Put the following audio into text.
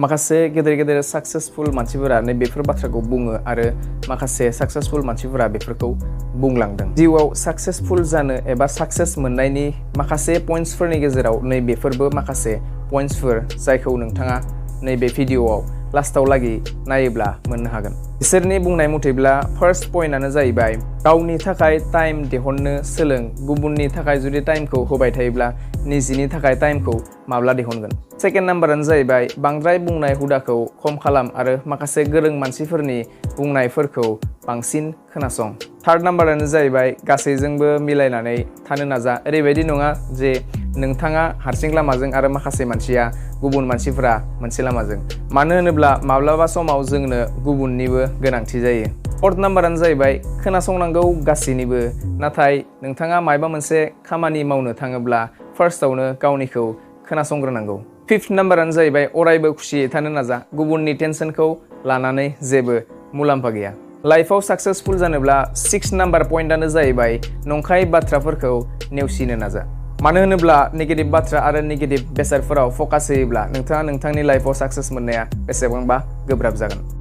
माखासे गेदेर गेदेर सक्सेसफुल मानसिफोरा नै बेफोर बाथ्राखौ बुङो आरो माखासे सक्सेसफुल मानसिफोरा बेफोरखौ बुंलांदों। जिउआव सक्सेसफुल जानो एबा सक्सेस मोननायनि माखासे पॉइंट्सफोरनि गेजेराव नै बेफोरबो माखासे पॉइंट्सफोर जायखौ नोंथाङा नैबे भिडिअआव लास्टाव लागि नायोब्ला मोननो हागोन। बिसोरनि बुंनाय मथेब्ला फार्स्ट पॉइंटआनो जाहैबाय गावनि थाखाय टाइम दिहुननो सोलों। गुबुननि थाखाय जुदि टाइमखौ होबाय थायोब्ला निजिनि थाखाय टाइमखौ माब्ला दिहुनगोन। सेकेंड नाम्बारानो जाहैबाय बांद्राय बुंनाय हुदाखौ खम खालाम आरो माखासे गोरों मानसिफोरनि बुंनायफोरखौ बांसिन खोनासं। थार्ड नाम्बारानो जाहैबाय गासैजोंबो मिलायनानै थानो नाजा। ओरैबायदि नङा जे नोंथाङा हारसिं लामाजों आरो माखासे मानसिया गुबुन मानसिफोरा मोनसे लामाजों। मानो होनोब्ला माब्लाबा समाव जोंनो गुबुननिबो गोनांथि जायो। फोर्थ नाम्बारानो जाहैबाय खोनासंनांगौ गासैनिबो, नाथाय नोंथाङा मायबा मोनसे खामानि मावनो थाङोब्ला फार्स्टआवनो गावनिखौ खोनासंग्रोनांगौ। फिफ्थ नाम्बारानो जाहैबाय अरायबो खुसियै थानो नाजा। गुबुननि टेनसनखौ लानानै जेबो मुलाम्फा गैया। लाइफआव सक्सेसफुल जानोब्ला सिक्स नाम्बार पॉइंटआनो जाहैबाय नंखाय बाथ्राफोरखौ नेवसिनो नाजा। मानो होनोब्ला नेगेटिभ बाथ्रा आरो नेगेटिभ बेसादफोराव फकास होयोब्ला नोंथाङा नोंथांनि लाइफआव सक्सेस मोननाया बेसेबांबा गोब्राब जागोन।